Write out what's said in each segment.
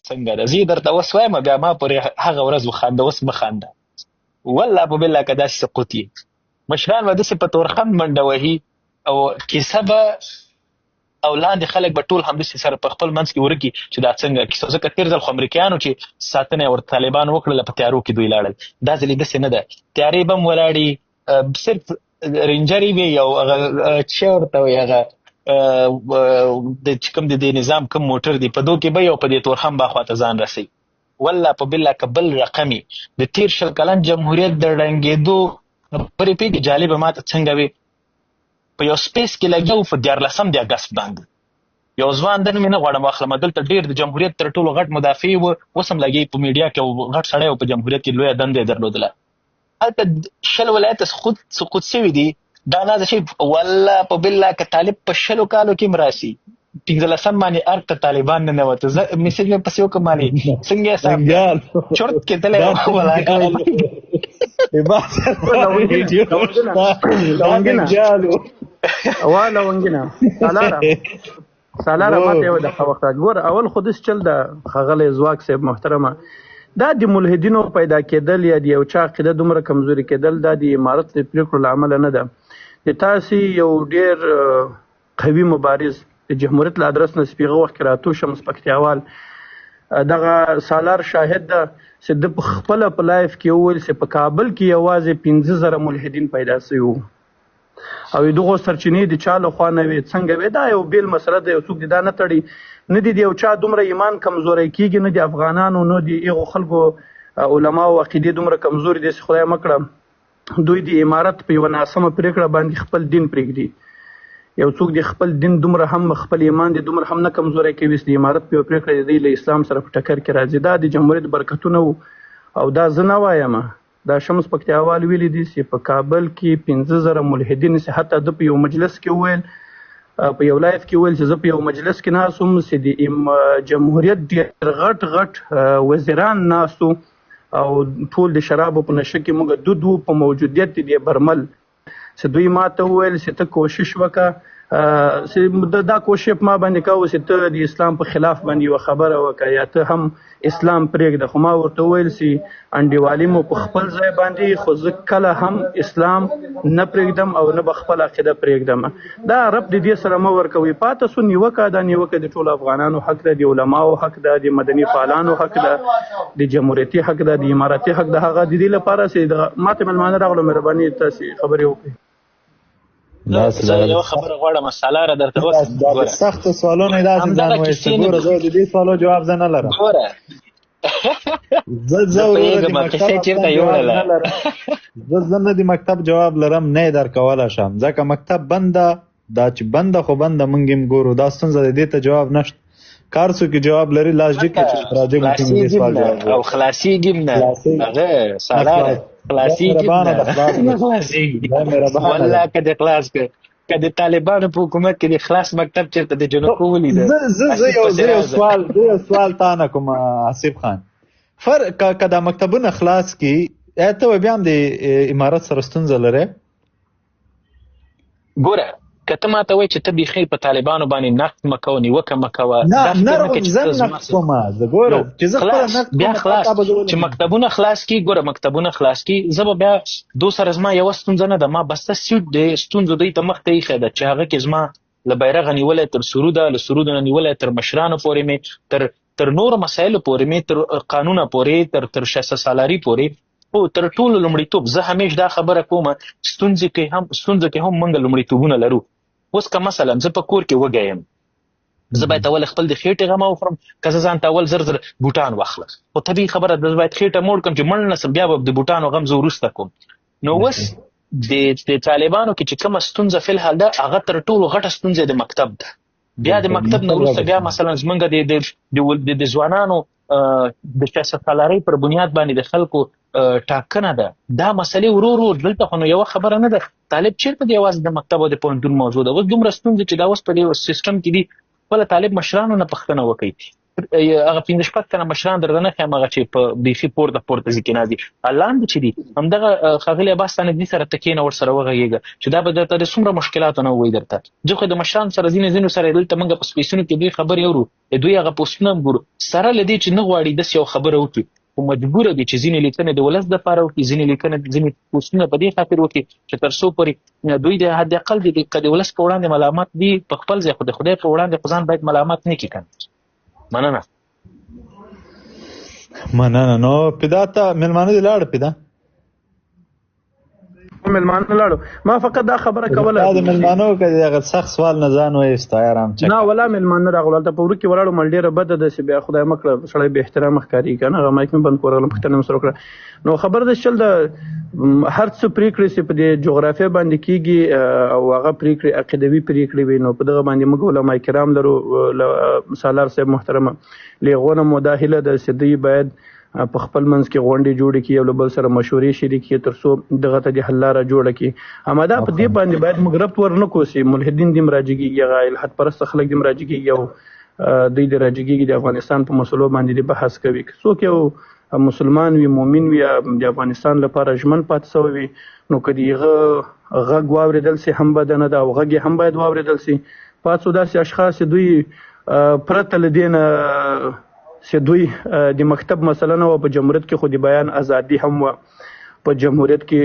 څنګه ده؟ زه درته اوس وایم، بیا ما پورې هغه ورځ وخانده، اوس مه خانده. والله په بالله که داسې سقوط یې، مشران به داسې په تورخم منډه وهي او کیسه به او لاندې خلک به ټول همداسې سره په خپل منځ کې ورکي چې دا څنګه کیسه. ځکه تېر ځل خو امریکایانو چې ساتنه یې ورته طالبانو وکړله، په تیارو کې دوی لاړل. دا ځل یې داسې نه ده، تیارې به هم ولاړې، صرف رینجرې وي او هغه چې ورته وایي هغه د چې کوم د دې نظام کوم موټر دی، په دو کې به یو په دې تورخم به خواته ځان رسوي. والله په بالله که بل رقمي د تېر 20 کلن جمهوریت د ړنګېدو خبرې پېږي. جالبه ماته څنګه وي، په یو سپیس کې لګیا وو، په 13 د اګست باندې یو ځوان د نوم یې نه غواړم واخلم، دلته ډېر د جمهوریت تر ټولو غټ مدافع و، اوس هم لګي په میډیا کې، غټ سړی و، په جمهوریت کې لویه دنده یې درلودله. هلته 20 ولایته سقوط شوي دي. دا نه شي، والله په بالله که طالب په 20 کالو کې هم راسي، 15 باندې ارګ ته طالبان ننوته، زه میسج مې پسې وکړم، مالې څنګه یې صاحب چورت کې تللی ولا وا لونګینه سالاره سالاره، ماته یو دقیقه وخت ګوره. اول خو داسې چل ده ښاغلی ځواک صاحب محترمه، دا د ملحدینو پیدا کېدل یا د یو چا عقیده دومره کمزوري کېدل، دا د امارت د پرېکړو له امله نه ده. د تاسې یو ډېر قوي مبارز د جمهوریت له ادرس نه سپیغه وخت کې راتو، شمس پکتیاوال، دغه سالار شاهد ده چې ده په خپله په لایف کې وویل چې په کابل کې یوازې 5000 ملحدین پیدا شوي وو، او دغه سرچینې د چا له خوا نه وې، څنګه وې، دا یو بېل مسله ده. یو څوک دې دا نه تړي، نه دي د یو چا دومره ایمان کمزوری کېږي، نه د افغانانو، نه د هغو خلکو علماو عقیدې دومره کمزوري دي چې خدای مه کړه دوی د امارت په یوه ناسمه پرېکړه باندې خپل دین پرېږدي. یو څوک د خپل دین دومره هم، خپل ایمان دې دومره هم نه کمزوری کوي چې د امارت په یوه پرېکړه د دوی له اسلام سره په ټکر کې راځي. دا د جمهوریت برکتونه وو، او دا زه نه وایم، دا شمس پکتیاوال ویلي دي چې په کابل کې 5000 ملحدین، چې حتی ده په یو مجلس کې وویل، په یو لایف کې وویل چې زه په یو مجلس کې ناست وم چې د جمهوریت ډېر غټ غټ وزیران ناست وو او ټول د شرابو په نشه کې موږ دود وو په موجودیت د دې برمل، چې دوی ما ته وویل چې ته کوشش وکړه، چې دا کوشش په ما باندې کاوه چې ته د اسلام په خلاف باندې یوه خبره وکړه یا ته هم اسلام پرېږده. خو ما ورته وویل چې انډیوالي مو په خپل ځای باندې، خو زه کله هم اسلام نه پرېږدم او نه به خپل عقیده پرېږدم. دا رب د دې سره مه ورکوي. پاته سو نیوکه، دا نیوکه د ټولو افغانانو حق ده، د علماو حق ده، د مدني فعالانو حق ده، د جمهوریتي حق ده، د اماراتي حق ده. هغه د دې لپاره چې دغه ماته مېلمانه راغلو، مهرباني تاسې خبرې وکړئ. زه یو خبره غواړم سالاره درته اوس. دا سخت سوالونه داسې ځان وایي. ګوره، زه د دې سوالو جواب زه نه لرم. ګوره، زه زه وروره د مکتب چېرته یوړله. زه نه د مکتب جواب لرم، نه یې درکولی شم، ځکه مکتب بنده دا چې بنده خو بنده، مونږ یې ګورو دا ستونزه د دې ته جواب نشته. کار څوک جواب لري لاس جګ کړي چې راځي مونږ دې سوال جواب او خلاصیږي نه. هغه سالاره خلاصیږي نه، خلاصیږي والله. که د خلاص کړ، که د طالبانو په حکومت کې د خلاص مکتب چېرته د جنکو ولید. زه زه زه یو زه یو سوال زه یو سوال تا نه کوم حسیب خان. فر که دا مکتبونه خلاص کی، ته بیا هم د امارت سره ستونزه لرې؟ ګوره، که ته ماته وایې چې ته بیخي په طالبانو باندې نقد مه کوه، نیوکه مه کوه، نه نه، زه نقد کوم. زه ګوره چې زه خپله نقد بیا خلاص چې مکتبونه خلاص کی. ګوره، مکتبونه خلاص کی، زه به بیا دو سره زما یوه ستونزه نه ده. ما بسته سیټ د ستونزو دوی ته مخ ته ایښی ده چې هغه کې زما له بیرغه نیولی تر سروده، له سرودو نه نیولی تر مشرانو پورې مې، تر نورو مسایلو پورې مې، تر قانونه پورې، تر شایسته سالاري پورې. خو تر ټولو لومړیتوب، زه همیش دا خبره کوم، ستونزې کې هم، ستونزو کې هم موږ لومړیتوبونه لرو. اوس که مثلا زه په کور کې وږی یم، زه باید اول خپل د خېټې غم وخورم که زه ځان ته اول زر زر بوټان واخلم؟ خو طبیعي خبره ده، زه باید خېټه موړ کړم چې مړ نه سم، بیا به د بوټانو غم زه وروسته کوم. نو اوس د طالبانو کې چې کومه ستونزه فی الحال ده، هغه تر ټولو غټه ستونزه د مکتب ده. بیا د مکتب نه وروسته بیا مثلا زمونږ د ځوانانو د شایسته سالارۍ پر بنیاد باندې د خلکو ټاکنه ده. دا مسلې ورو ورو دلته خو نو یوه خبره نه ده. طالب چېرته د یوازې د مکتب او د پوهنتون موضوع ده؟ اوس دومره ستونزې چې دا اوس په دې سیستم کې دي، خپله طالب مشرانو نه پوښتنه وکړي. هغه پنځه شپږ تنه مشران درته نه ښیم، هغه چې په بیخي پورته پورته ځي کې ناست دي، لاندې چې دي همدغه ښاغلي عباس ستانکزي سره ته کښېنه، ورسره وغږېږه چې دا به درته د څومره مشکلاتو نه ووایي درته. زه خو د مشرانو سره ځینې ځینو سره دلته موږ په سپیسونو کې دوی خبرې اورو، د دوی هغه پوسټونه هم ګورو، سره له دې چې نه غواړي داسې یو خبره وکړي، خو مجبور دي چې ځینې لیکنې د ولس دپاره وکړي، ځینې لیکنې ځینې پوسټونه په دې خاطر وکړي چې تر څو پورې دوی د حد اقل د که د ولس په وړاندې ملامت دي په خپل ځای، خو د خدای په وړاندې خو ځان باید ملامت نه کړي که نه. مننه. مننه. نو پیدا ته مېلمانه دې لاړ پیدا؟ مېلمانه لاړو، ما فقط دا خبره کوله. دا د مېلمانو که هغه سخت سوال نه ځان وایست آرام چک. نه ولا مېلمانه راغلل، هلته په ورو کې ولاړو، مل ډېره بده ده چې بیا خدای مه کړه سړی بې احترامه ښکاري که نه، هغه مایک مې بند کړ، ورغلم پوښتنه مې سره وکړه. نو خبره ده چل ده، هر څه پرېکړې چې په دې جغرافیه باندې کېږي او هغه پرېکړې عقیدوي پرېکړې وي، نو په دغه باندې موږ علما کرام لرو، سالار صاحب محترمه له هغو نه مو دا هیله ده چې دوی باید په خپل منځ کې غونډې جوړې کړي، یو له بل سره مشورې شریک کړي، تر څو دغه ته د حل لاره جوړه کړي. اما دا په دې باندې باید موږ ربط ور نه کړو چې ملحدین دې مراجعېږي، هغه الحاد پرسته خلک دې مراجعېږي او دوی دې راجګېږي د افغانستان په مسلو باندې دې بحث کوي. که څوک یو مسلمان وي، مؤمن وي، د افغانستان لپاره ژمن پاتې شوی وي، نو که د هغه غږ واورېدل سي هم بده نه ده او غږ یې هم باید واورېدل سي. پاڅو داسې اشخاص چې دوی پرته له دې نه چې دوی د مکتب مسله نه وه، په جمهوریت کې خو د بیان ازادي هم وه، په جمهوریت کې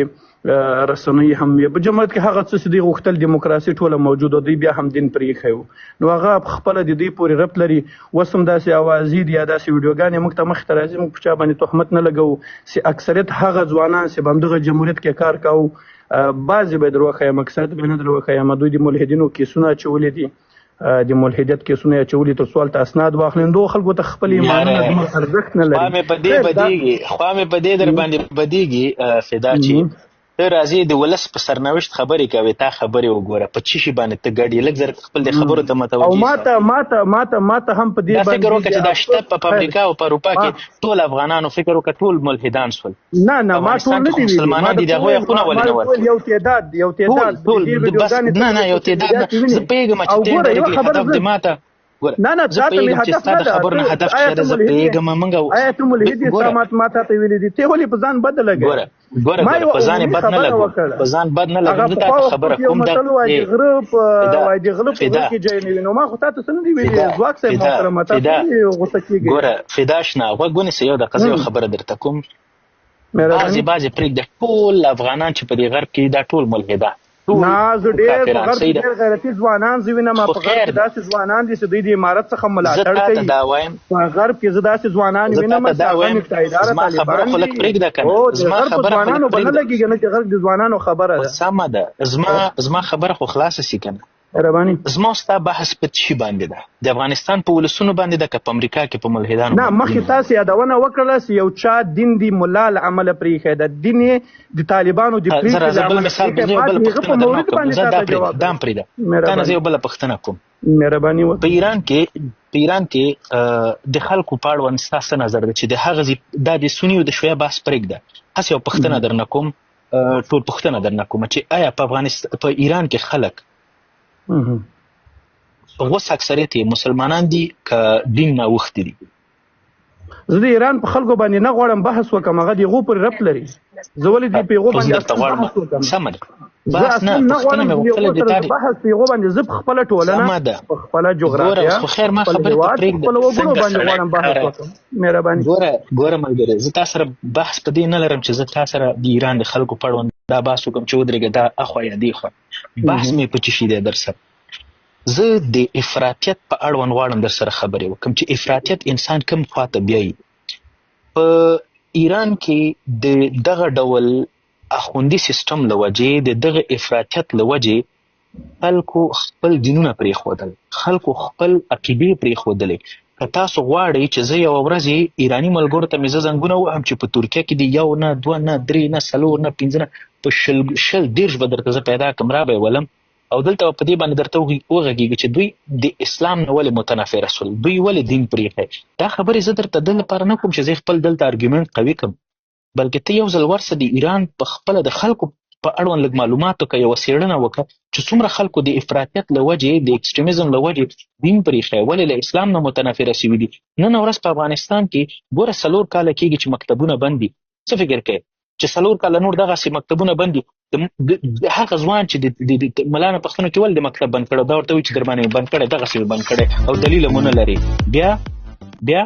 رسنۍ هم وې، په جمهوریت کې هغه څه چې دوی غوښتل دیموکراسي ټوله موجوده، دوی بیا هم دین پرېښی و، نو هغه خپله د دوی پورې ربط لري. اوس هم داسې اوازې دي یا داسې ویډیوګانې موږ ته مخې ته راځي، موږ په چا باندې تهمت نه لګوو چې اکثریت هغه ځوانان چې په همدغه جمهوریت کې کار کاوه، بعضې به یې در وښایم، اکثریت به یې نه در وښایم، دوی د ملحدینو کیسونه اچولي دي، د ملحدیت کیسونه یې اچولي تر څو هلته اسناد واخلي. نو دغو خلکو ته خپل ایمانونه دومره ارزښت نه لري. خوا مې په دې بدېږي، خوا مې په دې در باندې بدېږي فدا چې ته راځې د ولس په سرنوشت خبرې کوې، تا خبرې وګوره په څه شي باندې ته ګډ یې، لږ زر خپل د خبرو ته متوجه او ماته هم په دې باندې فکر وکړه چې دا شته په امریکا او په اروپا کې ټول افغانانو فکر وکړه ټول ملحدان شول. نه نه، ما ټول نه دي ویلي، مسلمانان دي، د هغوی حقونه ولې نه ورکوي؟ یو تعداد، یو تعداد ټول بس. نه نه، یو تعداد نه، زه پوهېږم چې ته هدف دې ماته نه نه، زه پوهېږم چې ستا د خبرو نه هدف څه دی، زه پوهېږم. موږ آیا ته ملحد یې؟ تا ماته ته ویلي دي، ته ولې په ځان بد لګوې؟ ګوره ګوره ګوره، په ځان بد نه لګوم، په ځان بد نه لګوم، زه تا ته خبره کوم. دا غره په وای د غله په غره کې ځای نه وي، نو ما خو تاته څه نه دي ویلي. ځواک صاحب محترمه، تاسو غوسه کېږئ؟ ګوره فدا شنه، غوږ ونیسه، یو دقیقه زه یو خبره درته کوم. بعضې بعضې پرېږده، ټول افغانان چې په دې غرب کې دا ټول ملحدان؟ نه، زه ډېر په غرب کې ډېر غیرتي ځوانان زه وینم، په غرب کې داسې ځوانان دي چې دوی د امارت څخه ملاتړ کوي. په غرب کې زه داسې ځوانان وینم چې هغه نکټایداره طالبان دي. او د غرب په ځوانانو به نه لګېږي نه چې غرب د ځوانانو خبره ده. سمه ده، زما خبره خو خلاصه سي که نه؟ مهرباني. زما ستا بحث په څه باندې ده؟ د افغانستان په ولسونو باندې ده که په امریکا کې په ملحدانو؟ نه، مخکې تاسو یادونه وکړله چې یو چا دین دی ملا له امله پرېښی ده، دین یې د طالبانو د پرېښي له امله پرېښی، ما د هغه په مورد باندې تا ته جواب دا هم پرېږده، تا نه زه یو بله پوښتنه کوم. مهرباني وکړه. په ایران کې د خلکو په اړوند ستا څه نظر دی چې د هغه دا د سني او د شیعه بحث پرېږده، هسې یو پوښتنه درنه کوم، ټول پوښتنه درنه کوم چې آیا په افغانستان په ایران کې خلک غوڅ اکثریت یې مسلمانان دي که دین نه اوښتي دي؟ زه د ایران په خلکو باندې نه غواړم بحث وکړم، هغه د هغو پورې ربط لري. زه ولې د په هغو باندې بحث وکړم؟ سمه ده، زه اصلا نه غواړم د هغو سره بحث په هغو باندې. زه په خپله ټولنه، په خپله جغرافیه، خو خیر، ما خبرې ته پرېږده. خپلو وګړو باندې غواړم بحث وکړم. مهرباني. ګوره ګوره ملګری، زه تا سره بحث په دې نه لرم چې زه تا سره د ایران د خلکو په اړوند دا بحث وکړم چې ودرېږه دا اخوا یا دې خوا. بحث مې په څه شي دی در سره؟ زه د افراطیت په اړوند غواړم در سره خبرې وکړم چې افراطیت انسان کوم خواته بیایي. په ایران کې د دغه ډول اخوندي سیستم له وجې، د دغه افراطیت له وجې خلکو خپل دینونه پرېښودل، خلکو خپل عقیدې پرېښودلې. که تاسو غواړئ چې زه یوه ورځ ایراني ملګرو ته مې زه زنګونه وهم چې په ترکیه کې دي، یو نه، دوه نه، درې نه، څلور نه، پنځه نه، په 20 20 30 به درته زه پیدا کړم، را به یې ولم او دلته په دې باندې درته وغږېږي چې دوی د اسلام نه ولې متنفره سول، دوی ولې دین پرېښی. دا خبرې زه درته د لپاره نه کوم چې زه خپل دلته ارګومنټ قوي کړم، بلکې ته یو ځل ورسه د ایران په خپله د خلکو په اړوند لږ معلومات وکړه، یوه څېړنه وکړه چې څومره خلکو د افراطیت له وجې، د اکستریمیزم له وجې دین پرېښی، ولې له اسلام نه متنفره شوي دي. نن ورځ په افغانستان کې ګوره 4 کاله کېږي چې مکتبونه بند دي. څه فکر کوې چې 4 کاله نور دغسې مکتبونه بند دي؟ د هغه ځوان چې د ملا نه پوښتنه کوي ولې د مکتب بند کړی، دا ورته وایي چې در باندې بند کړی، دغسې مې بند کړی او دلیل مو نه لري. بیا بیا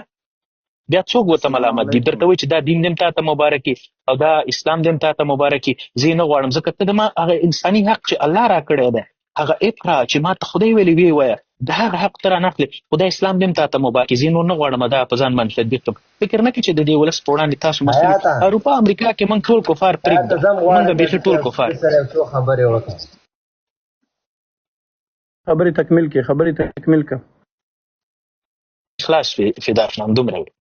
بیا څوک ورته ملامت دي؟ درته وایي چې دا دین دې هم تاته مبارک او دا اسلام دې هم تاته مبارک، زه یې نه غواړم، ځکه ته د ما هغه انساني حق چې الله راکړی دی، هغه اقرا چې ما ته خدای ویلي ویې وایه، د هغه حق ته رانه اخلې، خو دا اسلام دې هم تاته مبارک، زه یې نور نه غواړم دا په ځان باندې تطبیق کړم. فکر نه کوي چې د دې ولس په وړاندې تاسو مسؤل. اروپا امریکا کې موږ ټول کفار پرېږده، موږ بیخي ټول کفار. خبرې تکمیل کړې، خبرې تکمیل کړه. خلاص فدا شم دومره وي.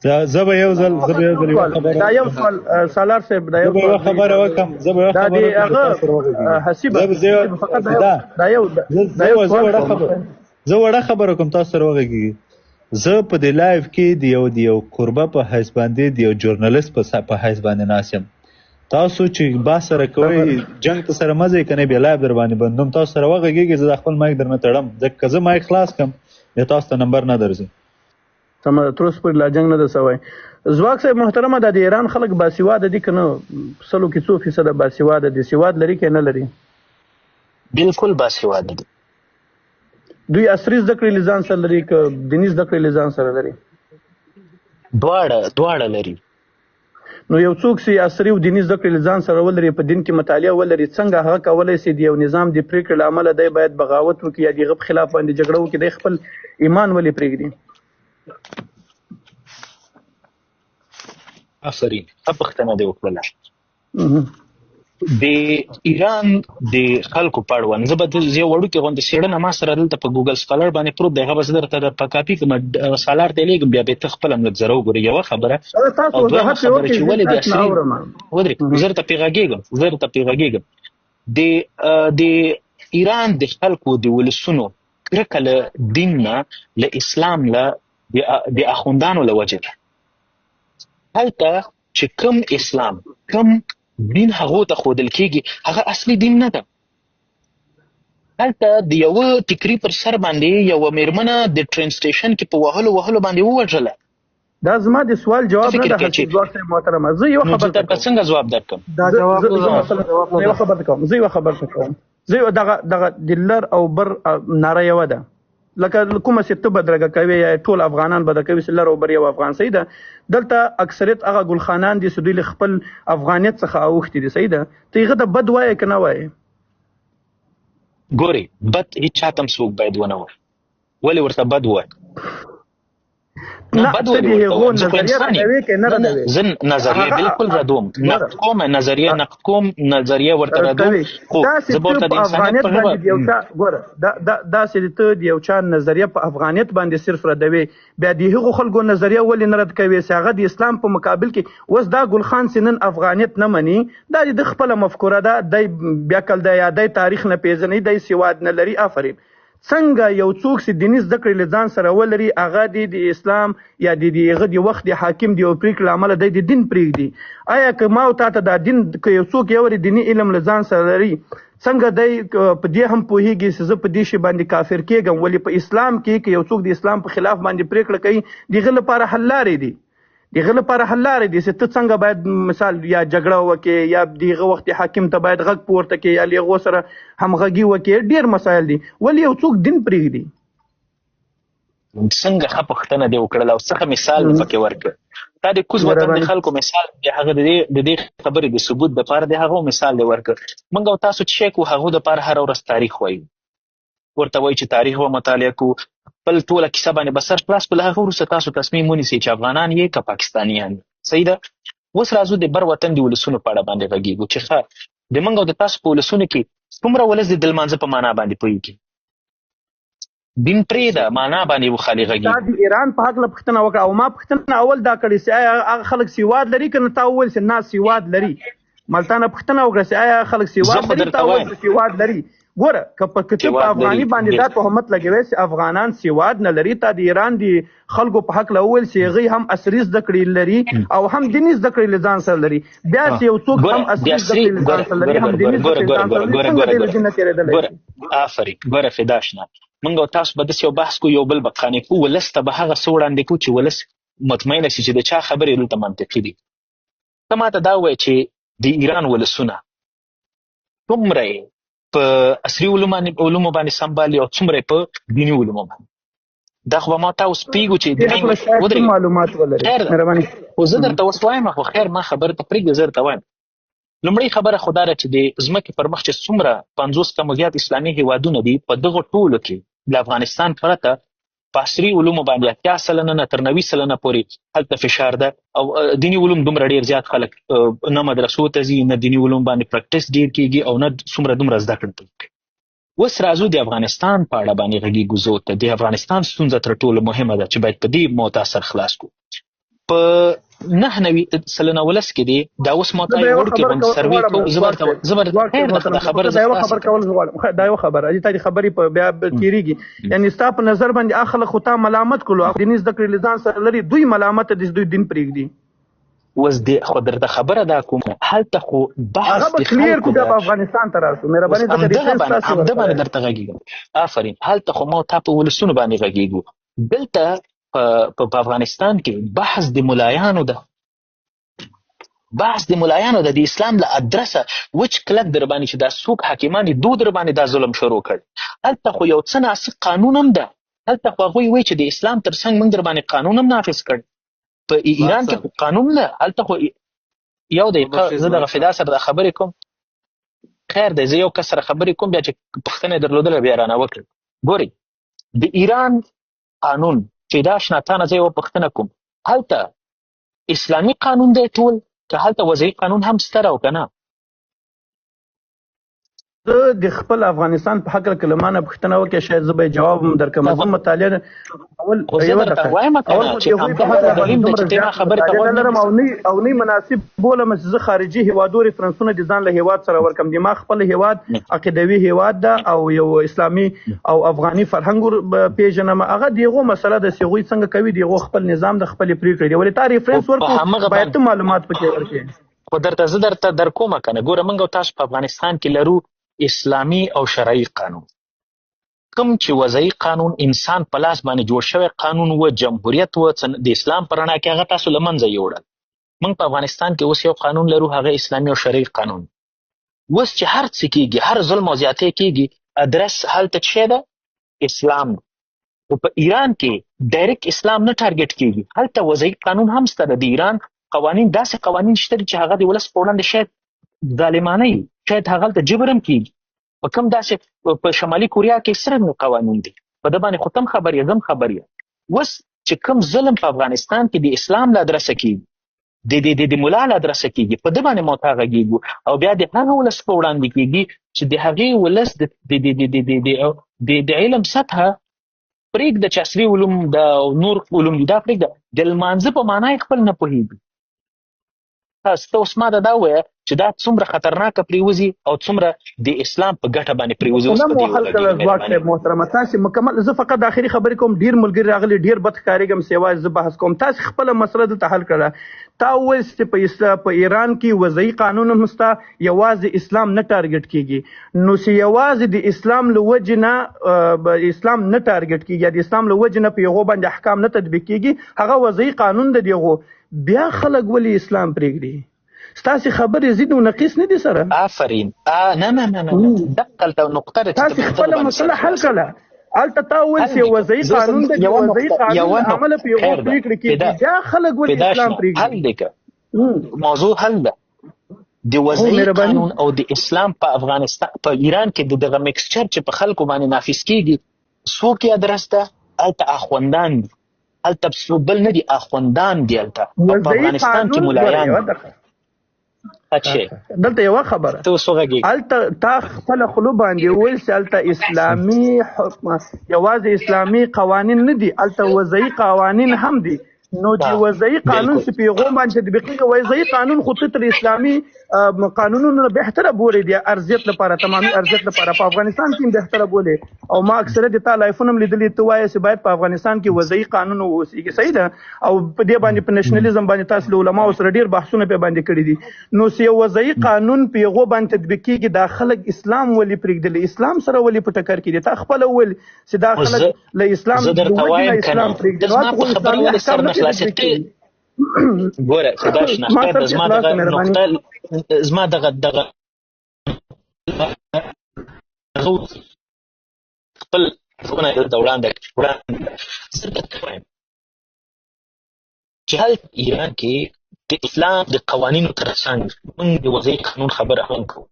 زه به یو ځل یو خبره، دا یو سوال سالار صاحب، دا یو خبره وکم، زه به یو خبره هغه حسیب فقط دا یو زه وړه خبره کوم، تاسو سره وغږیږي. زه په دې live کې د یو کوربه په حیث باندې، د یو journalist په حیث باندې ناست یم. تاسو چې بحث سره کوئ، جنگ ته سره مه ځئ، که نه بیا live در باندې بندوم. تاسو سره وغږیږئ، زه د خپل mic درنه تړم، ځکه که زه mic خلاص کړم بیا تاسو ته نمبر نه درځي. سمه ده، تر اوسه پورې لا جنګ نه ده سوی. ځواک صاحب محترمه، دا د ایران خلک باسواده دي که نه؟ سلو کې څو فیصده باسواده دي؟ سواد لري که نه لري؟ بالکل باسواده دي. دوی عصري زده کړې له ځان سره لري که دیني زده کړې له ځان سره لري؟ دواړه لري. نو یو څوک چې عصري او دیني زده کړې له ځان سره ولري، په دین کې مطالعه ولري، څنګه هغه کولی شي د یو نظام د پرېکړې له امله دی باید بغاوت وکړي یا د هغه په خلاف باندې جګړه وکړي؟ دی خپل ایمان ولې پرېږدي؟ آفرین، ښه پوښتنه دې وکړله. د ایران د خلکو په اړوند زه به یو وړوکی غوندې څېړنه ما سره دلته په Google Scholar باندې پروت دی، هغه به زه درته په کاپي کړم، سالار ته یې لېږم، بیا به ته خپله هم لږ زره وګورې. یوه خبره او دویمه خبره چې ولې د عصري ودرې، زه درته پرې غږېږم، د ایران د خلکو د ولسونو کرکه له دین نه، له اسلام له د اخوندانو له وجې ده. هلته چې کوم اسلام کوم دین هغو ته ښودل کېږي، هغه اصلي دین نه ده. هلته د یوه ټیکري پر سر باندې یوه مېرمنه د train station کې په وهلو وهلو باندې ووژله. دا زما د سوال جواب نه ده حسیب ځواک صاحب محترمه. زه یو خبر درته څنګه ځواب درکړم؟ دا جواب زه یو خبر کوم، زه یو خبر کوم. زه دغه دغه د لر او بر ناره یوه ده، لکه کومه چې ته بدرګه کوې یا ټول افغانان بدرګه کوي چې لر او بر یو افغان، صحیح ده. دلته اکثریت هغه ګلخانان دي چې دوی له خپل افغانیت څخه اوښتي دي، صحیح ده. ته هغه ته بد وایې که نه وایې؟ ګورې، بد هیچا ته هم څوک باید ونه وایي. ولې ورته بد وایې؟ نه، بد ولې ورته وایې؟ زه خو انسان یم. زه نظریه بالکل ردوم، نقد کوم، نظریه نقد کوم، نظریه ورته ردوم، خو زه به ورته د انسانیت په ژبه ګوره. داسې ته د یو چا نظریه په افغانیت باندې صرف ردوې، بیا د هغو خلکو نظریه ولې نه رد کوې چې هغه د اسلام په مقابل کې اوس دا ګلخان چې نن افغانیت نه مني، دا د ده خپله مفکوره ده، دی بېعقل دی یا دی تاریخ نه پېژني، دی سواد نه لري. آفرین. څنګه یو څوک چې دیني زده کړې له ځان سره ولري، هغه دې د اسلام یا د هغه د وخت د حاکم د یو پرېکړې له امله دی د دین پرېږدي؟ آیا که ما او تا ته دا دین، که یو څوک یو دیني علم له ځان سره لري، څنګه دی په دې هم پوهېږي چې زه په دې شي باندې کافر کېږم؟ ولې په اسلام کې که یو څوک د اسلام په خلاف باندې پرېکړه کوي، د هغه لپاره حل لارې دي، د هغه لپاره حل لارې دي چې ته څنګه باید مثال یا جګړه وکړې، یا د هغه وخت حاکم ته باید غږ پورته کړې، یا له هغو سره همغږي وکړې. ډېر مسایل دي. ولې یو څوک دین پرېږدي؟ څنګه ښه پوښتنه دې وکړله او څه ښه مثال دې پکې ورکړ. تا د کوز وطن د خلکو مثال د هغه د دې خبرې د ثبوت دپاره د هغو مثال دې ورکړ. موږ او تاسو چې کوو هغو دپاره هره ورځ تاریخ وایو، ورته وایي چې تاریخ به مطالعه کوو، خپل ټوله کیسه باندې به سر خلاص کړو، له هغه وروسته تاسو تصمیم ونیسئ چې افغانان یې که پاکستانیان یې. صحیح ده. اوس راځو د بر وطن د ولسونو په اړه باندې غږېږو چې ښه د موږ او د تاسو په ولسونو کې څومره ولس د لمانځه په معنا باندې پوهېږي؟ دین پرېږده، معنا باندې وخالي غږېږي. تا د ایران په هکله پوښتنه وکړه او ما پوښتنه اول دا کړې چې آیا هغه خلک سواد لري که نه؟ تا وویل چې نه سواد لري. ما تا نه پوښتنه وکړه چې آیا خلک سواد لري؟ تا وویل چې سواد لري. ګوره که په که ته په سواد لري افغاني باندې دا تهمت لګوي چې افغانان سواد نه لري، تا د ایران د خلکو په هکله وویل چې هغوی هم عصري زده کړې لري او هم دیني زده کړې له ځان سره لري، بیا چې یو څوک ګوره هم د عصري زده عصري کړې له ځان ګوره سره لري ګوره هم ګوره دیني زده ګوره کړې له ګوره ځان ګوره سره لري، ګوره څنګه ګوره دی له ګوره دین نه تېرېدلی ګوره شي؟ آفرین ګوره فدا شنه، موږ او تاسو به داسې یو بحث کوو، یو بل به قانع کوو، ولس ته به هغه څه وړاندې کوو چې ولس مطمئنه شي چې د چا خبرې دلته منطقي دي. ته ماته دا ووایه چې د ایران ولسونه څومره یې په عصري علومو باندې سمبال او څومره یې په دیني علومو باندې؟ دا خو به ما تا اوس پوهېږو چې دې هکله شاید ته ودرېږه معلومات ولرې، خیر ده، مهرباني. خو زه درته اوس وایم، خو خیر ما خبره ته پرېږده، زه درته وایم. لومړۍ خبره خو دا ده چې د ځمکې پر مخ چې څومره 50 کم زیات اسلامي هیوادونه دي، په دغو ټولو کې له افغانستان پرته په عصري علومو باندې 80% نه تر 90% پورې هلته فشار ده، او دیني علوم دومره ډېر زیات خلک نه مدرسو ته ځي، نه دیني علوم باندې پریکټیس ډېر کېږي، او نه څومره دومره زده کړه کوي. اوس راځو د افغانستان په اړه باندې غږېږو. زه ته د افغانستان ستونزه تر ټولو مهمه ده چې باید په دې متاثر خلاص کړو. په 99% ولس کې دی دا اوس ما زه ته به یو یوه وړوکی خبره غوندې کول سروې غواړم کوو، زه ځواک ورته صاحب، زه ورته ځواک صاحب خیر ده، محترم دا خبره زه زه دا یوه خلاصه خبره کړم. کول غواړم. دا یوه خبره دي، تا دې خبرې په بیا تېرېږي. یعنې ستا په نظر باندې هغه خلک خو تا ملامت کړلو، هغه دیني زده کړې له ځان سره لري، دوی ملامت دي چې دوی دین پرېږدي. اوس دې خو درته خبره دا کوم، هلته خو بحث هغه به د کلیر خلکو کو، بیا ده. به افغانستان ته راسو. اوس مهرباني ځکه همدغه ریفرنس باندې تاسې همده باندې ورکړی. درته غږېږم. آفرین، هلته خو ما تا په ولسونو باندې غږېږو. دلته په افغانستان کې بحث د ملایانو ده، بحث د ملایانو ده، د اسلام له ادرسه وچ کلک در باندې چې دا څوک حاکمان دي، دوی در باندې دا ظلم شروع کړ. هلته خو یو څه ناڅه قانون هم ده، هلته خو هغوی وایي چې د اسلام تر څنګ موږ در باندې قانون هم نافذ کړ. په ایران کې خو قانون نه، هلته خو یو دی. زه دغه فدا سره دا خبرې کوم، خیر دی، زه یو کس سره خبرې کوم، بیا چې پوښتنه یې درلودله بیا رانه وکړه. ګورئ د ایران قانون چې دا شنه تا نه زه یوه پوښتنه کوم، هلته اسلامي قانون دی ټول، که هلته وضعي قانون هم شته او که نه؟ زه د خپل افغانستان په هکله که له ما نه پوښتنه وکړې، شاید زه به یې جواب هم درکړم. زه مطالعه اول خو زه یوه درته دقیقه. وایم که اول نه خو چې د هغوی په همدغه هکله دلیل باندې دی چې دومره ته ما زیات خبرې ته مطالعه غوږ نه نه لرم نیسې. او نه مناسب بولم چې زه خارجي هیوادو ریفرنسونه د ځان له هیواد سره ورکړم. د ما خپل هیواد عقیدوي هیواد ده او یو اسلامي او افغاني فرهنګ ور پېژنم. هغه د هغو مسله ده چې هغوی څنګه کوي، د هغو خپل نظام د خپلې پرېکړې دی. ولې تا ریفرنس خو په ورکړو، همغه باید باندې ته معلومات پکې ورکړې. خو درته زه درته در کومه که نه. ګوره موږ او تاسو په افغانستان کې لرو اسلامي او شرعي قانون، کوم چې وضعي قانون انسان په لاس باندې جوړ شوی قانون و، جمهوریت و، د اسلام په رڼا کې هغه تاسو له منځه یوړل. موږ په افغانستان کې اوس یو قانون لرو، هغه اسلامي او شرعي قانون. اوس چې هر څه کېږي، هر ظلم او زیاتی کېږي، ادرس هلته څه ده؟ اسلام. خو په ایران کې ډایرکټ اسلام نه ټارګټ کېږي، هلته وضعي قانون هم شته. د ایران قوانین داسې قوانین شته چې هغه د ولس په وړاندې شاید ظالمانه وي، شاید هغه هلته جبر هم کېږي. په کوم داسې په شمالي کوریا کې څرنګه قوانین دي، په ده باندې خو تم خبر یم، زه هم خبر یم. اوس چې کوم ظلم په افغانستان کې د اسلام له ادرسه کېږي، د ملا له ادرسه کېږي، په ده باندې مو تا غږېږو، او بیا د هغه ولس په وړاندې کېږي چې د هغې ولس د علم سطحه پرېږده چې عصري علوم ده او نور علوم دي، دا پرېږده، د لمانځه په معنا یې خپل نه پوهېږي. ته اوس ما ته دا ووایه چې دا څومره خطرناکه پرېوځي او څومره د اسلام په ګټه باندې پرېوځي. اوس مسله په مو دې حل وغږېږه کړه ځواک مهرباني. صاحب محترمه. تاسې مکمل، زه فقط د اخري خبرې کوم، ډېر ملګري راغلي، ډېر بد ښکارېږم، سیوا زه بحث کوم. تاسې خپله مسله دلته حل کړه. تا وویل چې په ایران کې وضعي قانون هم شته، یوازې اسلام نه ټارګټ کېږي. نو چې یوازې د اسلام له وجې نه، اسلام نه ټارګټ کېږي، یا د اسلام له وجې نه په هغو باندې احکام نه تطبیق کېږي، هغه وضعي قانون دی د هغو. بیا خلک ولې اسلام پرېږدي؟ ستاسې خبرې ضد او نقیص نه دي سره. آفرین. نه نه نه نه نه. دقلته نقطه ده چې تاسې ته په دغه خپله باندې مسله سر حل خلاص کړې. کړه. هلته تا وویل حل چې دې کړه. وضعي زه قانون دی، د یوه وضعي نقطه، قانون یوه له نقطه. امله په هغو خیر ده. پرېکړې کېږي. بیا خلک ولې پیدا اسلام شنه. پرېږدي؟ حل دې کړه. موضوع حل ده. د وضعي مهرباني. قانون او د اسلام په افغانستان، په ایران کې د دغه مکسچر چې په خلکو باندې نافذ کېږي، څوک یې ادرس ده؟ هلته اخوندان دي، هلته څوک بل نه دي، اخوندان دي هلته. او په وضعي افغانستان کې قانون ګوره، ملایان یوه دي. دقیقه. اچھا. دلته یوه خبره. ته اوس وغږېږه. هلته تا خپله خوله باندې وویل چې هلته اسلامي یوازې اسلامي قوانین نه دي، هلته وضعي قوانین هم دي. نو چې وضعي قانون چې په هغو باندې تطبیقېږي، وضعي قانون خو ته تر اسلامي قانونونو بهتره بولې د ارزیت لپاره، تمامي ارزیت لپاره په افغانستان کې بهتره بولې. او ما اکثره د تا لایفونه هم لیدلي، ته وایې چې باید په افغانستان کې وضعي قانون واوسېږي، صحیح ده؟ او په دې باندې په نشنلیزم باندې تاسو له علماو سره ډېر بحثونه پرې باندې کړي دي. نو چې یو وضعي قانون په هغو باندې تطبیق کېږي، دا خلک اسلام ولې پرېږدلي، اسلام سره ولې په ټکر کې دي؟ تا خپله وویل چې دا خلک له اسلام زه درته د وجې نه وایم که اسلام نه، پرېږدي، ته نو زما هلته په خو خبره اسلامي ولې سر احکام نه نه پرې خلاصې؟ تطبیق ته کېږي. ګوره خدا ما شناخته سر د کې زما خلاص دغه مهرباني. نقطه، زما دغه دغه خپل ځونه دلته وړاندې وړاندې. زه درته وایم چې هلته ایران کې د اسلام د قوانینو تر څنګ موږ د وضعي قانون خبره هم کوو،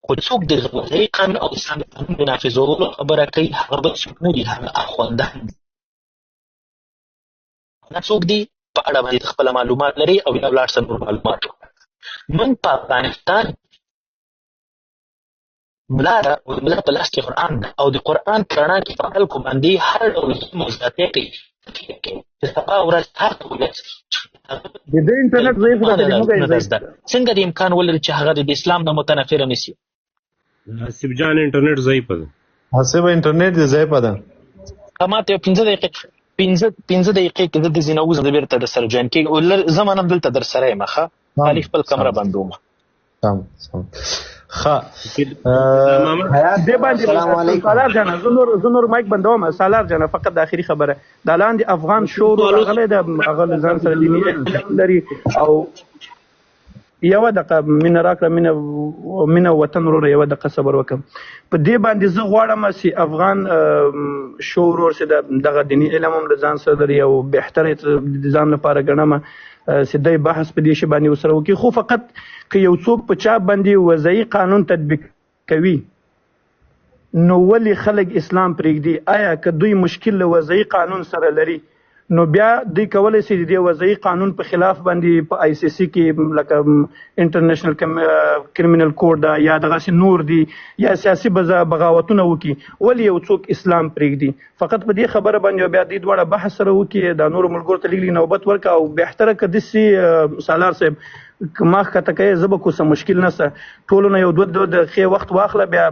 خو څوک د وضعي قانون او اسلام د قانون د نافذولو خبره کوي هغه بل څوک نه دي، هغه اخوندان دي. دا څوک دي په اړه باندې خپله معلومات لري او یا ولاړ شه نور معلومات وکړه. موږ په افغانستان ملا ده او د ملا په لاس کې قرآن ده او د قرآن په رڼا کې په خلکو باندې هر ډول ظلم او زیاتی کوي چې سبا ورځ هر ولس د دې انټرنیټ ضعیف ده، که د موږ نه ده ضعیف زده، ده؟ څنګه د امکان ولري چې هغه د اسلام نه متنفره نه سي؟ حسیب جان انټرنیټ ضعیف ده. حسیب انټرنیټ دې ضعیف ده. که ما ته یو 5 دقیقې 5 دقیقې کې زه د ځینې وځم، زه بېرته در سره جوین کېږم. زه منم دلته در سره یم، ښه؟ خالي خپل کمره بندوم. سم سم، ښه. دې باندې السلام علیکم سالار جانه، زه نور مایک بندوم. سالار جانه، فقط د اخري خبره، دا لاندې افغان شور راغلی دی، هغه له ځان سره دیني علم لري او یوه دقیقه مینه راکړه، مینه وطن وروره، یوه دقیقه صبر وکړم. په دې باندې زه غواړم چې افغان شو ورور چې دغه دیني علم هم له ځان سره لري او بهتره یې د ځان لپاره ګڼم چې دی بحث په دې شي باندې ورسره وکړي. خو فقط که یو څوک په چا باندې وضعي قانون تطبیق کوي نو ولې خلک اسلام پرېږدي؟ آیا که دوی مشکل له وضعي قانون سره لري نو بیا دوی کولی شي د دې وضعي قانون په خلاف باندې په آی سي سي کې لکه انټرنیشنل کریمینل کوډ ده یا دغسې نور دي یا سیاسي بغاوتونه وکړي. ولې یو څوک اسلام پرېږدي؟ فقط په دې خبره باندې بیا دوی دواړه بحث سره وکړي، دا نورو ملګرو ته لږ لږ نوبت ورکړه. او بهتره که داسې سالار صاحب که ما ښکته کوې زه به کوم څه مشکل نه سه، ټولو نه یو دوه دوه دقیقې وخت واخله، بیا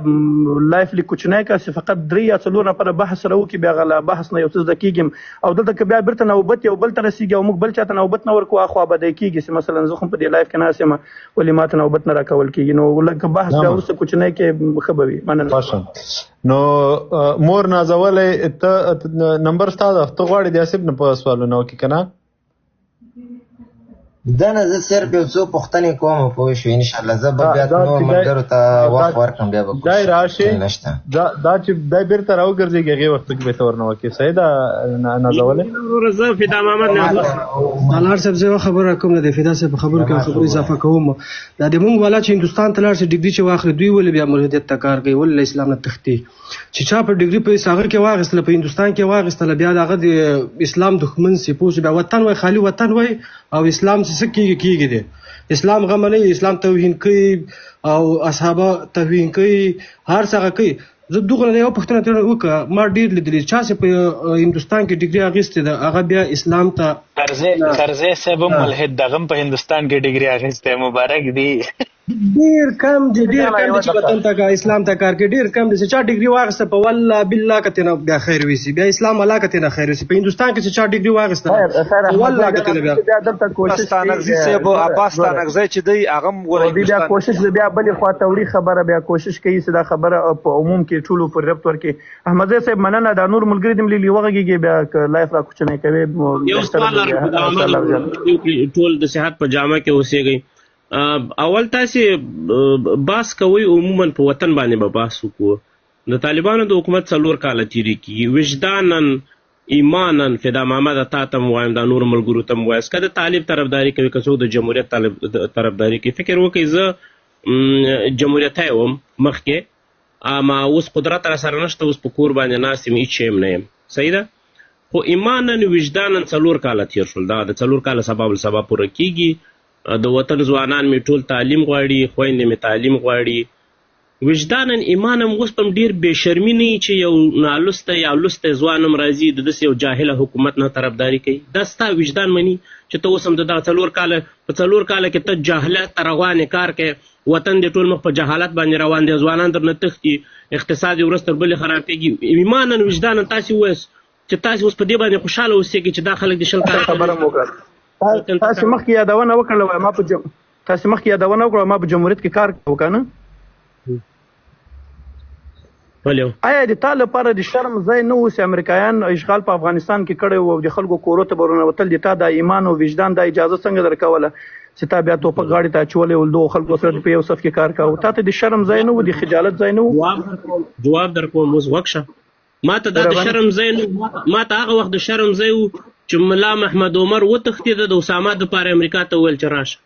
لایف لیک کوچنی کړه چې فقط 3 یا 4 نفره بحث سره وکړي، بیا هغه له بحث نه یو څه زده کېږم. او دلته که بیا بېرته نوبت یو بل ته رسېږي او موږ بل چا ته نوبت نه ورکوو، اخوا به دی کېږي چې مثلاً زه خو په دې لایف کې ناست یم ولې ما ته نوبت نه راکول کېږي. نو لږ بحث بیا وروسته کوچنی کې ښه به وي. مننه. باشه. نو مور نازولې ته نمبر ستا ده، ته غواړې د آصف نه په سوالونه وکړې که نه؟ ده نه، زه صرف یو څو پوښتنې کوم پوه شو ان شاء الله. زه به بیا نور ملګرو ته وخت ورکړم، بیا به دای راشي. نشته. دا چې دای بیرته راوګرځېږي هغې وخت کې به ته ورنه وکړې. صحیح ده نازولې؟ وروره، زه فدا محمد نه یم. سالار صاحب، زه یوه خبره کوم، د فدا صاحب په خبرو کې یوه خبره اضافه کوم. دا د مونږ والا چې هندوستان ته لاړ شي ډګري چې واخلي، دوی ولې بیا ملحدیت ته کار کوي؟ ولې له اسلام نه تښتي؟ چې چا په ډګري په هغه کې واخیستله، په هندوستان کې واخیستله، بیا د هغه د اسلام دښمن سي، پوه شو؟ بیا وطن وای، خالي وطن وای، او اسلام چې څه کېږي کېږي دی. اسلام غمه نه وي، اسلام توهین کوي او اصحابه توهین کوي، هر څه هغه کوي. زه دغه نه یوه پوښتنه ترې وکړه، ما ډېر لیدلي چا چې په هندوستان کې ډګري اخیستې ده هغه بیا اسلام ته کرزی صاحب هم ملحد ده، هغه هم په هندوستان کې ډګري اخیستې، مبارک دی. ډېر کم دي، ډېر کم دي چې وطن ته اسلام ته کار کوي، ډېر کم دي چې چا ډګري واخیسته په والله بالله که ترې نه بیا خیر ویسي، بیا اسلام الله که ترې نه خیر ویسي. په هندوستان کې چې چا ډګري واخیسته، خیر، په والله که ترې نه بیا بیا دلته کوشش کوي، ستانکزي صاحب، عباس ستانکزی چې دی هغه هم ګوره دوی بیا هندوستان کوشش دی، بیا بلې خوا ته وړي خبره، بیا کوشش کوي چې دا خبره په عموم کې ټولو پورې ربط ورکړي. احمدزی صاحب مننه، دا نور ملګري دې هم لږ وغږېږي، بیا که لایف را کوچنی کوي، یو بهتره سوال به لرم، وي. دا سلام جان. ټول د صحت په جامه کې اوسېږئ. اول تاسې بحث کوئ، عموماً په وطن باندې به بحث وکړو. د طالبانو د حکومت 4 کاله تېرې کېږي، وجداناً ایماناً فدا محمد تا ته هم وایم، دا نورو ملګرو ته هم وایم، که د طالب طرفداري کوي، که څوک د جمهوریت طالب طرفداري کوي، فکر وکړئ زه جمهوریتی وم مخکې، اما اوس قدرت را سره نشته، اوس په کور باندې ناست یم، هېڅ شی هم نه یم، صحیح ده؟ خو ایماناً وجداناً 4 کاله تېر شول، دا د 4 کاله سبا بل سبا پوره کېږي. د وطن ځوانان مې ټول تعلیم غواړي، خویندې مې تعلیم غواړي، وجدانا ایمانا اوس هم ډیر بې شرمي نه چې یو نالوستی یا لوستی ځوان هم راځي د داسې یو جاهله حکومت نه طرفداري کوي. دا ستا وجدان مني چې ته اوس هم د دغه څلور کاله په څلور کاله کې ته جاهلت ته روان یې، کار کوې، وطن دې ټول مخ په جهالت باندې روان دی، ځوانان درنه تښتي، اقتصاد یې ورځ تر بلې خرابېږي. ایمانا وجدانا تاسې ووایاست چې تاسې اوس په دې باندې خوشحاله اوسېږئ چې دا خلک دې 20 کاله خبره مو وکړه. تاسې مخکې یادونه وکړه، ما په تاسې مخکې یادونه وکړه، ما په جمهوریت کې کار کاوه که نه؟ بله. آیا د تا لپاره د شرم ځای نه و چې امریکایان اشغال په افغانستان کې کړی وو او د خلکو کورو ته به ورننوتل، د تا دا ایمان او وجدان دا اجازه څنګه درکوله چې تا بیا توپک غاړې ته اچولی و، دغو خلکو سره په یو صف کې کار کاوه؟ تا ته د شرم ځای نه و، د خجالت ځای نه و؟ جواب درکوم اوس غوږ شه. ما ته دا د شرم ځای نه، ما ته هغه وخت د شرم ځای و چې ملا محمد عمر وتښتېده د اسامه دپاره امریکا ته وویل چې راشه.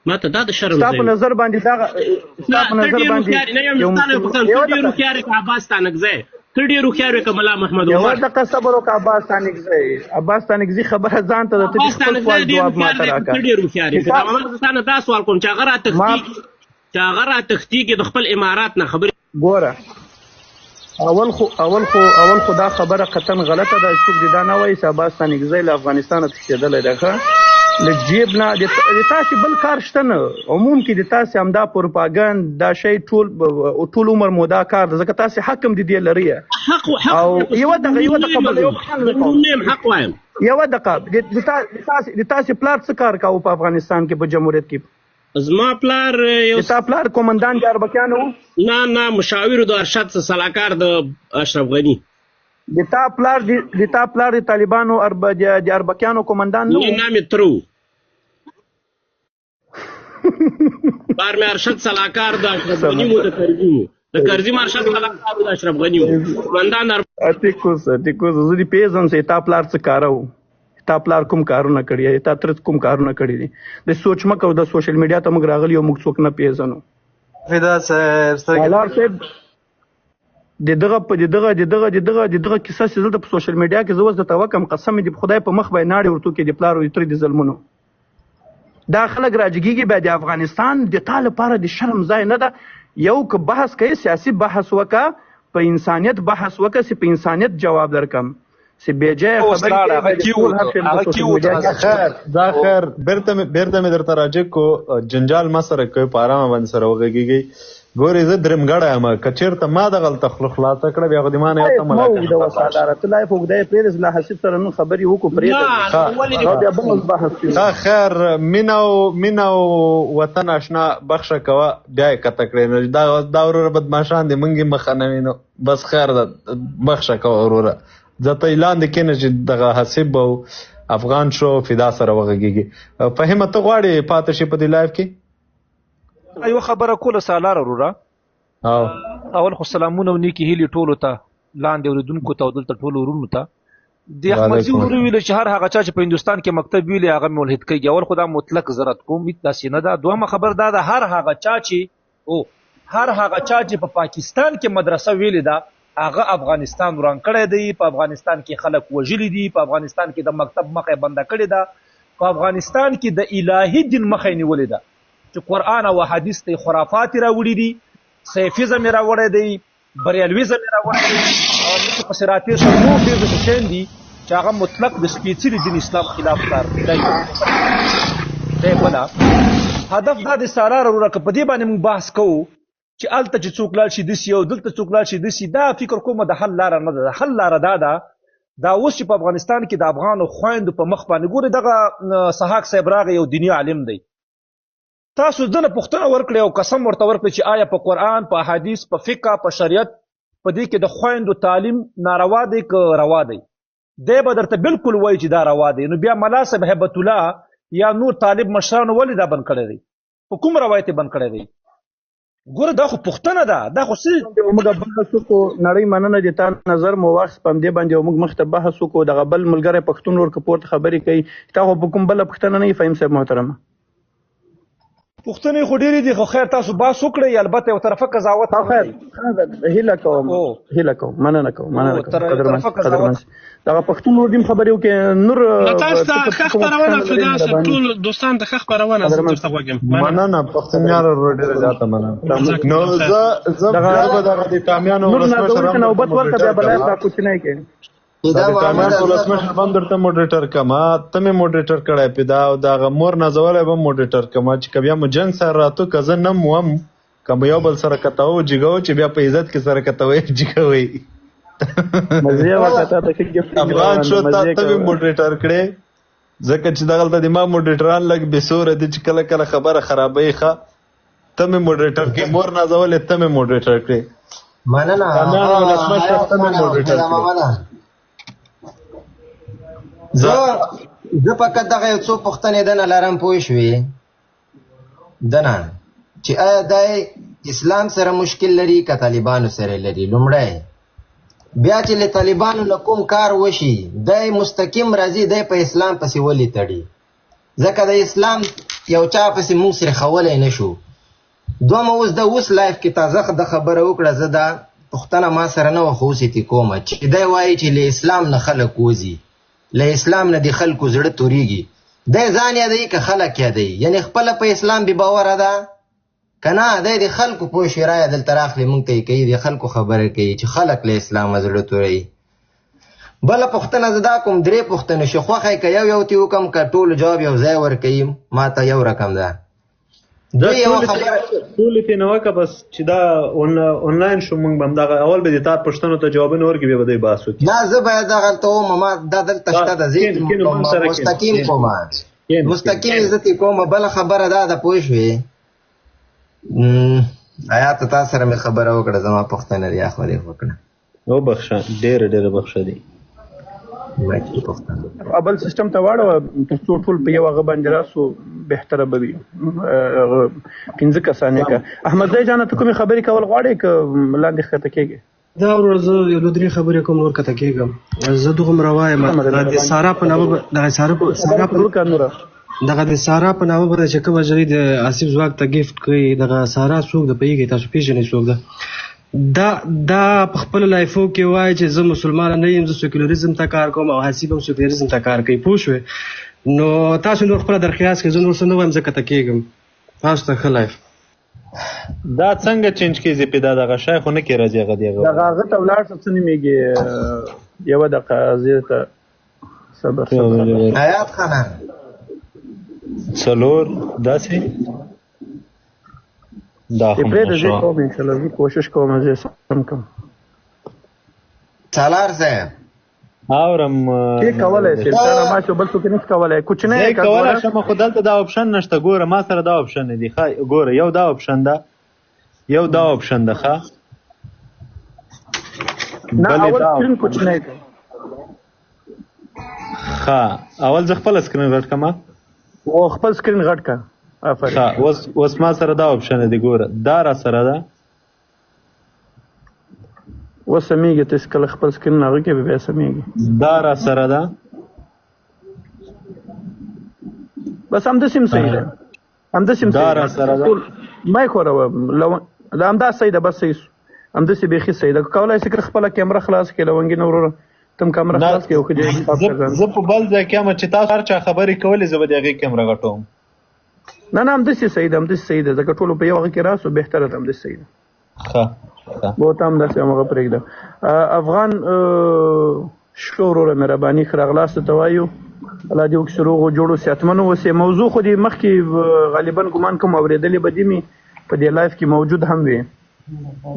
ما ته دا د شرم ستا په نظر باندې دا ستا په نظر باندې نه یم ته ډېر هوښیار یې عباس ستانکزی، ته ډېر هوښیار یې که ملا محمد عمر. یوه دقیقه صبر وکړه عباس ستانکزی، عباس ستانکزي خبره ځان ته ده، ته دې خپل سوال جواب ما ته راکړه. ته ډېر هوښیار یې. زه تا نه دا سوال کوم چې هغه راتښتېږي، چې هغه راتښتېږي د خپل امارات نه خبرې. ګوره اول خو اول خو اول خو دا خبره قطعا غلطه ده، څوک دې دا نه وایي چې عباس ستانکزی له افغانستانه تښتېدلی دی. ښه له جیب نه د تاسې بل کار شته نه، عموم کې د تاسې همدا پروپاګند دا شی ټول ټول عمر مو دا کار ده، ځکه تاسې حق هم د دې لرئ. حق او یوه دقیقه یوه دقیقه بله یو پوښتنه درکوم. حق وایم. یوه دقیقه د تاسې پلار څه کار کاوه په افغانستان کې په جمهوریت کې؟ زما پلار یو د تا پلار کومندان د اربکیانو و؟ نه نه، مشاور د ارشد سلاکار د اشرف غني. د تا پلار د تا پلار د طالبانو د اربکیانو کومندان نه و؟ نه مې تره و. پلار مې ارشد سلاکار د اشرف غني مو، د کرزي مو، د کرزي ارشد سلاکار د اشرف غني و کومندان. ټیک اوس ټیک اوس زه دې پېژنم چې تا پلار څه کاره و، تا پلار کوم کارونه کړي، تا تره کوم کارونه کړي دي. د سوچ مه کوه، د سوشل میډیا ته موږ راغلي یو، موږ څوک نه پېژنو. فدا صاحب سالار صاحب د دغه په د دغه د دغه د دغه د دغه کیسه چې دلته په سوشل میډیا کې زه اوس درته وکم، قسم دې په خدای په مخ به یې ناړې ورتو کې د پلار او د تره د زلمونو. دا خلک راجګېږي بیا د افغانستان د تا لپاره د شرم ځای نه ده. یو که بحث کوي سیاسي بحث وکړه، په انسانیت بحث وکړه، چې په انسانیت جواب درکم، چې بې ځایه خبرې کوي خیر دا خیر بیرته مې درته راجګ کو، جنجال ما سره کوي، په ارامه باندې سره وغږېږئ. ګورې زه درېمګړی یم، که چېرته ما دغلته خوله خلاصه کړه بیا خو دې ما نه یو ته مه اوږدوه سالاره، ته لایف اوږده یې پرېږده، له حسیب سره نن خبرې وکړو، پرېږده بیا بل ورځ بحث کوو. ښه خیر، مینه او وطن اشنا بخښه کوه، بیا یې قطع کړې. نو دا وروره بدمعاشان دي، موږ یې مخه نه وینو. بس خیر ده، بخښه کوه وروره. زه ته لاندې کښېنه چې دغه حسیب او افغان شو فدا سره وغږېږي. فهیمه ته غواړې پاتې شې په دې لایف کې؟ یو خبره کوله سالار وروره. اول خو سلامونه او نیکې هیلې ټولو ته، لاندې اورېدونکو ته او دلته ټولو ورونو ته. د احمدزي ورور ویل چې هر هغه چا چې په هندوستان کې مکتب ویلي هغه ملحد کېږي. اول خو دا مطلق زرت کوم، هېڅ داسې نه ده. دوهمه خبر دا ده، هر هغه چا چې هر هغه چا چې په پاکستان کې مدرسه ویلې ده هغه افغانستان وران کړی دی، په افغانستان کې خلک وژلي دي، په افغانستان کې د مکتب مخه یې بنده کړې ده، په افغانستان کې د الهي دین مخه یې نیولې ده چې قرآن او حدیث ته خرافات راوړي دي، سیفیزم یې راوړی دی، بریالویزم یې راوړی دی، او موږ پسې راتېر شو نور ډېر داسې شیان دي چې هغه مطلق د سپېڅلي دین اسلام خلاف کار دی. دی بله هدف دا دی سالار وروره، که په دې باندې موږ بحث کوو چې هلته چې څوک لاړ شي داسې او دلته څوک لاړ شي داسې، دا فکر کومه د حل لاره نه ده. د حل لاره دا ده، دا اوس چې په افغانستان کې د افغانو خویندو په مخ باندې ګورې، دغه سهاک صاحب راغی یو دیني عالم دی، تاسو دنه پوښتنه ورکړئ او قسم ورته ورکړئ چې آیا په قرآن، په حدیث، په فقه، په شریعت په دې کې د خویندو تعلیم ناروا دی که روا دی؟ دی به درته بالکل وایي چې دا روا دی. نو بیا ملا صاحب هیبت الله یا نور طالب مشرانو ولې دا بند کړی دی؟ په کوم روایت یې بند کړی دی؟ ګوره دا خو پوښتنه ده، دا خو څه موږ بحث وکړو. نړۍ مننه د تا نظر مو واخیست په همدې باندې، او موږ مخته بحث وکړو. دغه بل ملګری پښتون ورور که پورته خبرې کوي، تا خو په کوم بله پوښتنه نه یې فهیم صاحب محترمه؟ پوښتنې خو ډېرې دي، خو خیر تاسو بحث وکړئ، البته یو طرفه قضاوت خیر هیله کوم، هیله کوم، مننه کوم، مننه کوم، قدرمن قدرمن. دغه پښتون ورور دیم خبرې وکړي. نور تاسو ته ښه خپرونه، فدا صاحب، ټول دوستان ته ښه خپرونه، زه درته غوږ یم. مننه پښتون یار ورور، ډېره زیاته مننه. نو زه زه به دغه د کامیانو ولسمشر هم نوبت ورکړه، بیا به لایف را کوچنی کې دا د کامیان ولسمشر به هم درته موډریټر کم، ته مې موډریټر کړی پیدا، او دغه مور نازولی به موډریټر کم، چې که بیا مو جنګ سره راتو، که زه نم وم، که مو یو بل سره کتاو جګو، چې بیا په عزت کې سره کتوي جګوي. مزه وکړه، تا ته ښه ګفټ افغان شو، تا ته مې موډریټر کړې، ځکه چې دغلته د ما موډریټران لږ بېسوره دي چې کله کله خبره خرابوي. ښه ته مې موډریټر کړې، مور نازولې ته مې موډریټر کړې. مننه کامیان ولسمشر ته مې موډریټر کړې. زه فقط دغه یو څو پوښتنې دنه لرم، پوه شوې دنه چې آیا دی اسلام سره مشکل لري که طالبانو سره لري؟ لومړی بیا چې له طالبانو نه کوم کار وشي، دی مستقیم راځي، دی په اسلام پسې ولې تړي؟ ځکه د اسلام یو چا پسې موږ سره خولی نه شو. دومه اوس د اوس لایف کې تازه د خبره وکړه، زه دا پوښتنه ما سره نه وه، خو اوس یې ترې کومه چې دی وایي چې له اسلام نه خلک وځي، له اسلام نه د خلکو زړه تورېږي، دی ځان یادوي که خلک یادوي؟ یعنې خپله په اسلام بې باوره ده که نه؟ دی د خلکو پوه شوې رایه دلته راخلي، موږ ته یې کوي، د خلکو خبره کوي چې خلک له اسلامه زړه توروي. بله پوښتنه زه دا کوم، درې پوښتنې شي، خوښه یې که یو یو ترې وکړم که ټولو جواب یو ځای ورکوي، ما ته یو رقم ده. دا ټولې ترې نه وکړه، بس چې دا انلاین شو، موږ به همدغه اول به د تا پوښتنو ته جوابونه ورکړي، بیا به دوی بحث وکړي. نه زه باید دغلته وم، ما دا دلته شته ده، زه مستقیم کوم، مستقیم یې زه ترې کوم. بله خبره دا ده، پوه شوې آیا ته تا سره مې خبره وکړه، زما پوښتنه دې اخوا دې وکړه. وبخښه، ډېره ډېره بخښه دي. بل سیستم ته واړوه تر څو ټول په یو هغه باندې راسو، بهتره به وي. پنځه کسان یې که. احمدزی جانه ته کومې خبرې کول غواړې که لاندې ښکته کېږې؟ دا ورور زه یو دوه درې خبرې کوم، نور کته کېږم. زه دغومره وایم، د سارا په نامه دغه سارا په سارا په دغه د سارا په نامه به چې کومه جری د آصف ځواک ته ګفټ کوي، دغه سارا څوک ده پوهېږئ تاسو؟ پېژنئ څوک ده؟ دا دا په خپل لایفو کې وایي چې زه مسلمان نه یم، زه سیکولریزم ته کار کوم، او حسیب هم سیکولریزم ته کار کوي، پوه شوې؟ نو تاسو نور خپله درخیاست کړئ، زه نور څه نه وایم، زه کته کېږم. تاسو ته ښه لایف. دا څنګه چینج کیږي پیدا؟ دغه شی خو نه کې راځي، هغه دی دغه هغه ته ولاړ شه، څه نومېږي، یوه دقیقه زه ته صبر صبر. حیات خانه څلور داسې دا هم پرېږده، زه کوم انشاءالله، زه کوشش کوم زه سم کوم. سالار صاحب اورم کې کولای شي، دا ما چې بل څوک نه کولای، کوچنی زه کولای شم، خو دلته دا آپشن نشته. ګوره ما سره دا آپشن نه دی. ښه ګوره یو دا آپشن ده، یو دا آپشن ده. ښه نه اول سکرین کوچنی دی. ښه اول زه خپل سکرین غټ کړم. او خپل سکرین غټ کړه. آفرین. ښه اوس اوس ما سره دا آپشن دی، ګوره دا را سره ده. اوس سمېږي، ته کله خپل سکرین هغه کې بیا سمېږي. دا را سره ده، بس همداسې هم صحیح ده، همداسې هم دا را سره ده. ما یې ښوروه، دا همدا صحیح ده، بس صحیح سو، همداسې بیخي صحیح ده. کولای شې که خپله کیمره خلاص کړې لونګینه وروره، تم کمره خلاص کړې او ښه دې حساب کړه. زه په بل ځای کې یم، چې تاسو هر چا خبرې کولې زه به د هغې کیمره غټوم. نه نه همداسې صحیح ده، همداسې صحیح ده، ځکه ټولو په یو هغه کې راسو، بهتره ده، همداسې صحیح ده. ښه بو ته همداسې همغه پرېږده. افغان شو وروره، مهرباني، ښه راغلاست ته وایو، الله دې وکړي چې روغ جوړ صحتمن اوسې. موضوع خو دې مخکې غالبا ګمان کوم اورېدلې به دې مې په دې لایف کې موجود هم وي،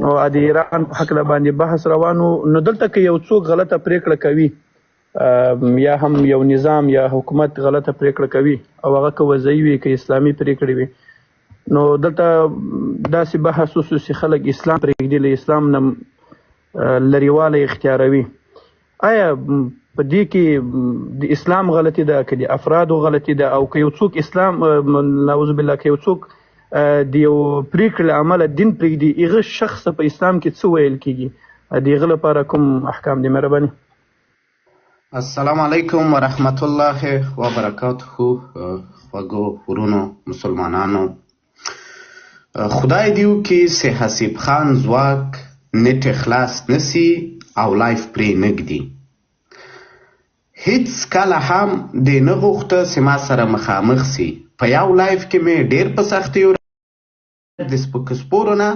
نو د ایران په هکله باندې بحث روان و. نو دلته که یو څوک غلطه پرېکړه کوي، یا هم یو نظام یا حکومت غلطه پرېکړه کوي، او هغه که وضعي وي که اسلامي پرېکړې وي، نو دلته داسې بحث وسو چې خلک اسلام پرېږدي، له اسلام نه لرېوالی اختیاروي. آیا په دې کې د اسلام غلطي ده که د افرادو غلطي ده، او که یو څوک اسلام نعوذ بالله که یو څوک د یو پرېکړې له امله دین پرېږدي، هغه شخص ته په اسلام کې څه ویل کېږي، د هغه لپاره کوم احکام دي؟ مهرباني. السلام علیکم ورحمت الله وبرکاته. خوږو ورونو مسلمانانو، خدای دې وکړي سي حسیب خان ځواک نټ یې خلاص نه سي او لایف پرې نه ږدي. هیڅ کله هم دې نه غوښته سي ما سره مخامخ سي. په یو لایف کې مې ډېر په سختیو د سپکو سپورو نه.